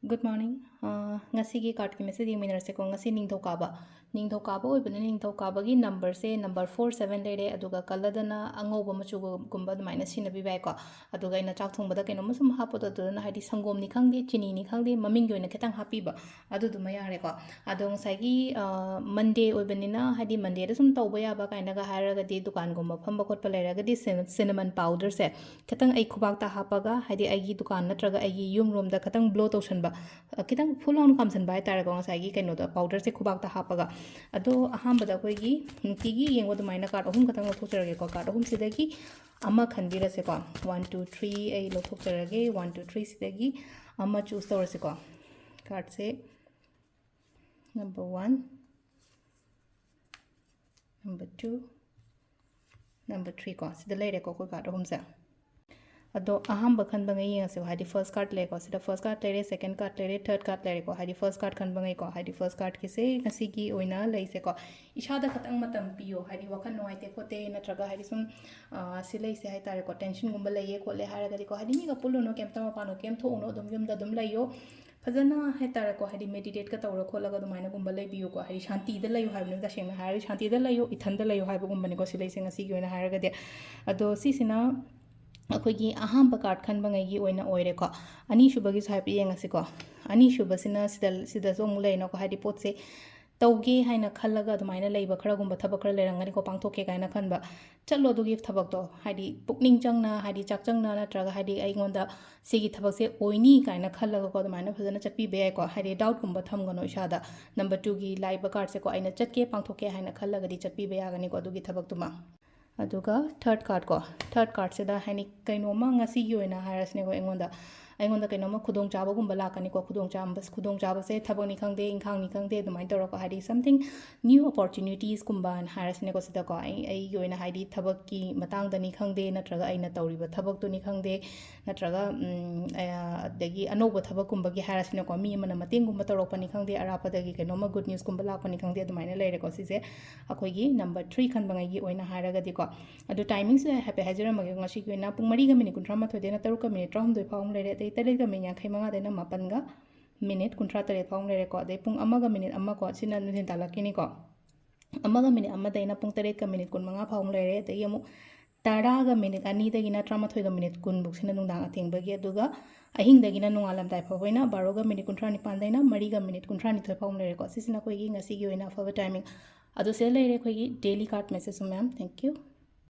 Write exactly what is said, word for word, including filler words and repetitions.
Good morning. ꯑ, ꯉꯁꯤꯒꯤ cardꯀꯤ message ꯌꯦꯡꯃꯤꯟꯅꯔꯁꯦꯀꯣ꯫ ꯉꯁꯤ ꯅꯤꯡꯊꯧꯀꯥꯕ, ꯅꯤꯡꯊꯧꯀꯥꯕ ꯑꯣꯏꯕꯅ ꯅꯤꯡꯊꯧꯀꯥꯕꯒꯤ numberꯁꯦ number four seven ꯂꯩꯔꯦ, ꯑꯗꯨꯒ colourꯗꯅ ꯑꯉꯧꯕ ꯃꯆꯨꯒꯨꯝꯕ ꯑꯗꯨꯃꯥꯏꯅ ꯁꯤꯖꯤꯟꯅꯕꯤꯕ ꯌꯥꯏꯀꯣ꯫ ꯑꯗꯨꯒ ꯑꯩꯅ ꯆꯥꯛ ꯊꯣꯡꯕꯗ ꯀꯩꯅꯣꯝꯃ ꯁꯨꯝ ꯍꯥꯞꯄꯗꯣ, ꯑꯗꯨꯗꯨꯅ ꯍꯥꯏꯗꯤ ꯁꯪꯒꯣꯝꯅꯤ ꯈꯪꯗꯦ, ꯆꯤꯅꯤꯅꯤ ꯈꯪꯗꯦ, ꯃꯃꯤꯡꯒꯤ ꯑꯣꯏꯅ ꯈꯤꯇꯪ ꯍꯥꯞꯄꯤꯕ, ꯑꯗꯨꯗꯨꯃ ꯌꯥꯔꯦꯀꯣ꯫ ꯑꯗꯣ ꯉꯁꯥꯏꯒꯤ, ꯑ, Monday ꯑꯣꯏꯕꯅꯤꯅ, ꯍꯥꯏꯗꯤ Mondayꯗ ꯁꯨꯝ ꯇꯧꯕ ꯌꯥꯕ ꯀꯥꯏꯅꯒ ꯍꯥꯏꯔꯒꯗꯤ, ꯗꯨꯀꯥꯟꯒꯨꯝꯕ ꯐꯝꯕ ꯈꯣꯠꯄ ꯂꯩꯔꯒꯗꯤ cin-, cinnamon powderꯁꯦ ꯈꯤꯇꯪ ꯑꯩ ꯈꯨꯕꯥꯛꯇ ꯍꯥꯞꯄꯒ, ꯍꯥꯏꯗꯤ ꯑꯩꯒꯤ ꯗꯨꯀꯥꯟ ꯅꯠꯇ꯭ꯔꯒ ꯑꯩꯒꯤ ꯌꯨꯝ ꯔꯣꯝꯗ ꯈꯤꯇꯪ blow ꯇꯧꯁꯟꯕ, ꯑ, ꯈꯤꯇꯪ full on ꯀꯥꯝꯁꯟꯕ ꯍꯥꯏꯇꯥꯔꯦꯀꯣ, ꯉꯁꯥꯏꯒꯤ ꯀꯩꯅꯣꯗꯣ, powderꯁꯦ ꯈꯨꯕꯥꯛꯇ ꯍꯥꯞꯄꯒ꯫ ꯑꯗꯣ ꯑꯍꯥꯟꯕꯗ ꯑꯩꯈꯣꯏꯒꯤ ꯅꯨꯡꯇꯤꯒꯤ ꯌꯦꯡꯕ ꯑꯗꯨꯃꯥꯏꯅ card ꯑꯍꯨꯝ ꯈꯛꯇꯪ ꯂꯧꯊꯣꯛꯆꯔꯒꯦꯀꯣ꯫ Card ꯑꯍꯨꯝꯁꯤꯗꯒꯤ ꯑꯃ ꯈꯟꯕꯤꯔꯁꯦꯀꯣ꯫ One, two, three ꯑꯩ ꯂꯧꯊꯣꯛꯆꯔꯒꯦ꯫ One, two, three ꯁꯤꯗꯒꯤ ꯑꯃ choose ꯇꯧꯔꯁꯤꯀꯣ꯫ Cardꯁꯦ number one, number two, number three ꯀꯣ, ꯁꯤꯗ ꯂꯩꯔꯦꯀꯣ ꯑꯩꯈꯣꯏ card ꯑꯍꯨꯝꯁꯦ꯫ ꯑꯗꯣ ꯑꯍꯥꯟꯕ ꯈꯟꯕꯉꯩ ꯌꯦꯡꯉꯁꯦꯕ, ꯍꯥꯏꯗꯤ first card ꯂꯩꯔꯦꯀꯣ, ꯁꯤꯗ first card ꯂꯩꯔꯦ, second card ꯂꯩꯔꯦ, third card ꯂꯩꯔꯦꯀꯣ, ꯍꯥꯏꯗꯤ first card ꯈꯟꯕꯉꯩꯀꯣ, ꯍꯥꯏꯗꯤ first cardꯀꯤꯁꯦ ꯉꯁꯤꯒꯤ ꯑꯣꯏꯅ ꯂꯩꯁꯦꯀꯣ꯫ ꯏꯁꯥꯗ ꯈꯇꯪ ꯃꯇꯝ ꯄꯤꯌꯣ, ꯍꯥꯏꯗꯤ ꯋꯥꯈꯜ ꯅꯨꯡꯉꯥꯏꯇꯦ ꯈꯣꯠꯇꯦ, ꯅꯠꯇ꯭ꯔꯒ ꯍꯥꯏꯗꯤ ꯁꯨꯝ, ꯑ, ꯁꯤ ꯂꯩꯁꯦ ꯍꯥꯏꯇꯥꯔꯦꯀꯣ, tensionꯒꯨꯝꯕ ꯂꯩꯌꯦ ꯈꯣꯠꯂꯦ ꯍꯥꯏꯔꯒꯗꯤꯀꯣ, ꯍꯥꯏꯗꯤ ꯃꯤꯒ ꯄꯨꯜꯂꯨꯅꯨ, ꯀꯩꯝꯇ ꯃꯄꯥꯟ ꯀꯩꯝ ꯊꯣꯛꯎꯅꯨ, ꯑꯗꯨꯝ ꯌꯨꯝꯗ ꯑꯗꯨꯝ ꯂꯩꯌꯣ꯫ ꯐꯖꯅ ꯍꯥꯏꯇꯥꯔꯦꯀꯣ, ꯍꯥꯏꯗꯤ meditateꯀ ꯇꯧꯔ ꯈꯣꯠꯂꯒ ꯑꯗꯨꯃꯥꯏꯅꯒꯨꯝꯕ ꯂꯩꯕꯤꯌꯨꯀꯣ꯫ ꯍꯥꯏꯗꯤ ꯁꯥꯟꯇꯤꯗ ꯂꯩꯌꯨ ꯍꯥꯏꯕꯅꯦꯕ, ꯇꯁꯦꯡꯅ ꯍꯥꯏꯔꯗꯤ ꯁꯥꯟꯇꯤꯗ ꯂꯩꯌꯨ, ꯏꯊꯟꯗ ꯂꯩꯌꯨ ꯍꯥꯏꯕꯒꯨꯝꯕꯅꯤꯀꯣ ꯁꯤ ꯂꯩꯁꯦ ꯉꯁꯤꯒꯤ ꯑꯣꯏꯅ ꯍꯥꯏꯔꯒꯗꯤ꯫ ꯑꯗꯣ ꯁꯤꯁꯤꯅ ꯑꯩꯈꯣꯏꯒꯤ ꯑꯍꯥꯟꯕ card ꯈꯟꯕꯉꯩꯒꯤ ꯑꯣꯏꯅ ꯑꯣꯏꯔꯦꯀꯣ꯫ ꯑꯅꯤꯁꯨꯕꯒꯤꯁꯨ ꯍꯥꯏꯐꯦꯠ ꯌꯦꯡꯉꯁꯤꯀꯣ꯫ ꯑꯅꯤꯁꯨꯕꯁꯤꯅ ꯁꯤꯗ, ꯁꯤꯗꯁꯨ ꯑꯃꯨꯛ ꯂꯩꯔꯦꯅꯀꯣ, ꯍꯥꯏꯗꯤ ꯄꯣꯠꯁꯦ ꯇꯧꯒꯦ ꯍꯥꯏꯅ ꯈꯜꯂꯒ ꯑꯗꯨꯃꯥꯏꯅ ꯂꯩꯕ ꯈꯔꯒꯨꯝꯕ, ꯊꯕꯛ ꯈꯔ ꯂꯩꯔꯝꯒꯅꯤꯀꯣ, ꯄꯥꯡꯊꯣꯛꯀꯦ ꯀꯥꯏꯅ ꯈꯟꯕ꯫ ꯆꯠꯂꯣ ꯑꯗꯨꯒꯤ ꯊꯕꯛꯇꯣ, ꯍꯥꯏꯗꯤ ꯄꯨꯛꯅꯤꯡ ꯆꯪꯅ, ꯍꯥꯏꯗꯤ ꯆꯥꯛ ꯆꯪꯅ, ꯅꯠꯇ꯭ꯔꯒ ꯍꯥꯏꯗꯤ ꯑꯩꯉꯣꯟꯗ ꯁꯤꯒꯤ ꯊꯕꯛꯁꯦ ꯑꯣꯏꯅꯤ ꯀꯥꯏꯅ ꯈꯜꯂꯒꯀꯣ, ꯑꯗꯨꯃꯥꯏꯅ ꯐꯖꯅ ꯆꯠꯄꯤꯕ ꯌꯥꯏꯀꯣ꯫ ꯍꯥꯏꯗꯤ doubtꯀꯨꯝꯕ ꯊꯝꯒꯅꯣ ꯏꯁꯥꯗ꯫ Number twoꯒꯤ ꯂꯥꯛꯏꯕ cardꯁꯦꯀꯣ, ꯑꯩꯅ ꯆꯠꯀꯦ, ꯄꯥꯡꯊꯣꯛꯀꯦ ꯍꯥꯏꯅ ꯈꯜꯂꯒꯗꯤ ꯆꯠꯄꯤꯕ ꯌꯥꯒꯅꯤꯀꯣ ꯑꯗꯨꯒꯤ ꯊꯕꯛꯇꯨꯃ꯫ ꯑꯗꯨꯒ third cardꯀꯣ, third cardꯁꯤꯗ ꯍꯥꯏꯗꯤ ꯀꯩꯅꯣꯝꯃ ꯉꯁꯤꯒꯤ ꯑꯣꯏꯅ ꯍꯥꯏꯔꯁꯤꯅꯦꯀꯣ, ꯑꯩꯉꯣꯟꯗ, ꯑꯩꯉꯣꯟꯗ ꯀꯩꯅꯣꯝꯃ ꯈꯨꯗꯣꯡꯆꯥꯕꯒꯨꯝꯕ ꯂꯥꯛꯀꯅꯤꯀꯣ꯫ ꯈꯨꯗꯣꯡꯆꯥꯕ, ꯈꯨꯗꯣꯡꯆꯥꯕꯁꯦ ꯊꯕꯛꯅꯤ ꯈꯪꯗꯦ, ꯏꯪꯈꯥꯡꯅꯤ ꯈꯪꯗꯦ, ꯑꯗꯨꯃꯥꯏꯅ ꯇꯧꯔꯒ ꯍꯥꯏꯗꯤ something new opportunitiesꯀꯨꯝꯕꯅ ꯍꯥꯏꯔꯁꯤꯅꯦꯀꯣ ꯁꯤꯗꯀꯣ꯫ ꯑꯩ, ꯑꯩꯒꯤ ꯑꯣꯏꯅ ꯍꯥꯏꯗꯤ ꯊꯕꯛꯀꯤ ꯃꯇꯥꯡꯗꯅꯤ ꯈꯪꯗꯦ, ꯅꯠꯇ꯭ꯔꯒ ꯑꯩꯅ ꯇꯧꯔꯤꯕ ꯊꯕꯛꯇꯨꯅꯤ ꯈꯪꯗꯦ, ꯅꯠꯇ꯭ꯔꯒ, ꯎꯝ, ꯑ, ꯑꯗꯒꯤ ꯑꯅꯧꯕ ꯊꯕꯛꯀꯨꯝꯕꯒꯤ ꯍꯥꯏꯔꯁꯤꯅꯀꯣ, ꯃꯤ ꯑꯃꯅ ꯃꯇꯦꯡꯒꯨꯝꯕ ꯇꯧꯔꯛꯄꯅꯤ ꯈꯪꯗꯦ, ꯑꯔꯥꯞꯄꯗꯒꯤ ꯀꯩꯅꯣꯝꯃ good newsꯀꯨꯝꯕ ꯂꯥꯛꯄꯅꯤ ꯈꯪꯗꯦ, ꯑꯗꯨꯃꯥꯏꯅ ꯂꯩꯔꯦꯀꯣ꯫ ꯁꯤꯁꯦ ꯑꯩꯈꯣꯏꯒꯤ number three ꯈꯟꯕꯉꯩꯒꯤ ꯑꯣꯏꯅ ꯍꯥꯏꯔꯒꯗꯤꯀꯣ꯫ ꯑꯗꯣ timingꯁꯦ ꯍꯥꯏꯐꯦꯠ ꯍꯥꯏꯖꯔꯝꯃꯒꯦ꯫ ꯉꯁꯤꯒꯤ ꯑꯣꯏꯅ ꯄꯨꯡ ꯃꯔꯤꯒ minute ꯀꯨꯟꯊ꯭ꯔꯥ ꯃꯥꯊꯣꯏꯗꯩꯅ ꯇꯔꯨꯛꯀ minute ꯇꯔꯥꯍꯨꯝꯗꯣꯏ ꯐꯥꯎ ꯑꯃ ꯂꯩꯔꯦ, ꯑꯗꯩ ꯇꯔꯦꯠꯀ minute ꯌꯥꯡꯈꯩ ꯃꯉꯥꯗꯩꯅ ꯃꯥꯄꯟꯒ ꯃꯤꯅꯤꯠ ꯀꯨꯟꯊ꯭ꯔꯥ ꯇꯔꯦꯠ ꯐꯥꯎ ꯑꯃ ꯂꯩꯔꯦꯀꯣ꯫ ꯑꯗꯩ ꯄꯨꯡ ꯑꯃꯒ ꯃꯤꯅꯤꯠ ꯑꯃ ꯀꯣ, ꯁꯤꯅ ꯅꯨꯡꯊꯤꯟ ꯇꯥꯜꯂꯛꯀꯤꯅꯤꯀꯣ꯫ ꯑꯃꯒ ꯃꯤꯅꯤꯠ ꯑꯃꯗꯩꯅ ꯄꯨꯡ ꯇꯔꯦꯠꯀ ꯃꯤꯅꯤꯠ ꯀꯨꯟꯃꯉꯥ ꯐꯥꯎ ꯑꯃ ꯂꯩꯔꯦ꯫ ꯑꯗꯒꯤ ꯑꯃꯨꯛ ꯇꯔꯥꯒ ꯃꯤꯅꯤꯠ ꯑꯅꯤꯗꯒꯤꯅ ꯇꯔꯥꯃꯥꯊꯣꯏꯒ ꯃꯤꯅꯤꯠ ꯀꯨꯟ ꯐꯥꯎꯁꯤꯅ ꯅꯨꯡꯗꯥꯡ ꯑꯊꯦꯡꯕꯒꯤ, ꯑꯗꯨꯒ ꯑꯍꯤꯡꯗꯒꯤꯅ ꯅꯣꯡꯉꯥꯜꯂꯝꯗꯥꯏ ꯐꯥꯎꯕ ꯑꯣꯏꯅ ꯕꯥꯔꯣꯒ ꯃꯤꯅꯤꯠ ꯀꯨꯟꯊ꯭ꯔꯥ ꯅꯤꯄꯥꯟꯗꯩꯅ ꯃꯔꯤꯒ ꯃꯤꯅꯤꯠ ꯀꯨꯟꯊ꯭ꯔꯥ ꯅꯤꯊꯣꯏ ꯐꯥꯎ ꯑꯃ ꯂꯩꯔꯦꯀꯣ꯫ ꯁꯤꯁꯤꯅ ꯑꯩꯈꯣꯏꯒꯤ ꯉꯁꯤꯒꯤ ꯑꯣꯏꯅ ꯑꯐꯕ ꯇꯥꯏꯃꯤꯡ꯫ ꯑꯗꯣ ꯁꯤꯗ ꯂꯩꯔꯦ ꯑꯩꯈꯣꯏꯒꯤ ꯗꯦꯂꯤ ꯀꯥꯔꯠ ꯃꯦꯁꯦꯖꯁꯨ ꯃꯌꯥꯝ꯫ Thank you꯫